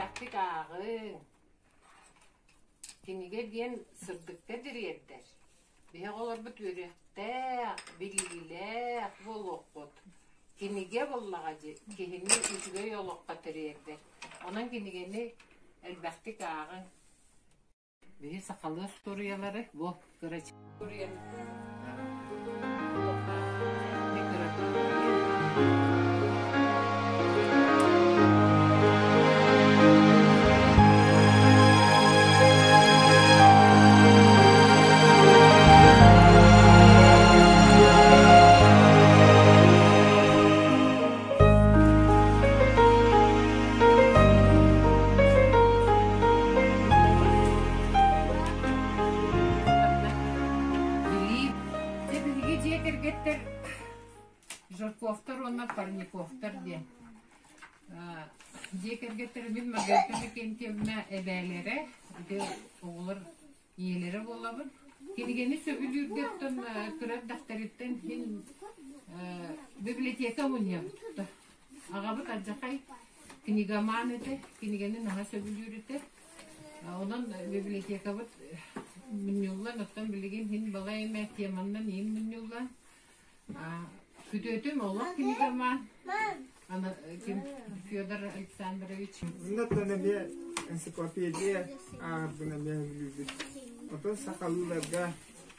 элбэхтик ааҕыҥ. Кинигэ диэн сырдыкка тириэрдэр. Биһи оҕолорбут үөрүөхтээх, билиилээх буолуохпут. Кинигэ буоллаҕа дии, киһини үчүгэй олоххо тириэрдэр. Онон кинигэни элбэхтик ааҕыҥ. Биһи сахалыы остуоруйалары бу кыра Дьэ биһиги дьиэ кэргэттэр Жирковтар уонна Парниковтар диэн дьиэ кэргэттэр мин Маргарита Иннокентьевна эбээлэрэ ити оҕолор ийэлэрэ буолабын. Кинигэни сөбүлүүргэ оттон кыра эрдэхтэриттэн иһин библиотека мунньабыт. Аҕабыт алдьархай книгоман этэ, кинигэни наһаа сөбүлүүр этэ. Онон библиотекабыт мунньуллан, оттон билигин иһин балай эмэ теманнан иһин мунньуллан Күтүөтүм олох книгоман Федор Александрович. Оннуттан эмиэ энциклопедия ааҕарбын эмиэ сөбүлүүбүт. Оттон сахалыыларга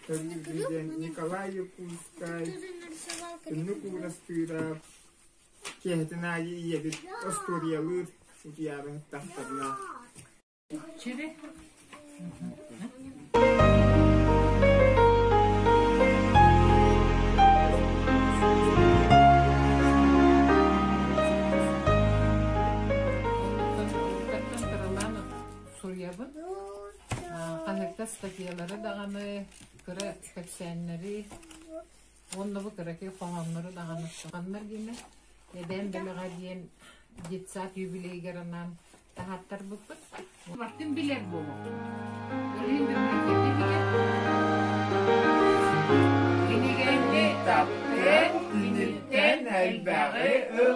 сөбүлүүбүн диэн Николай Якутскай, Түннүк Уурастыырап, киэһэтин аайы ийэбит остуоруйалыыр утуйаары сыттахтарына. Чири. Суруйабын. Хаһыакка статьялары даҕаны, кыра кэпсээннэри уонна бу кыракый хоһооннору даҕаны ханнар гина эбээм бэлэҕэ диэн детсад юбилейыгар анаан таһааттарбыппыт. Бартын билэр буолуохпут. Ол иһин библиотека иһигэр Кинигэни таптыыр, киниттэн элбэҕи ыл.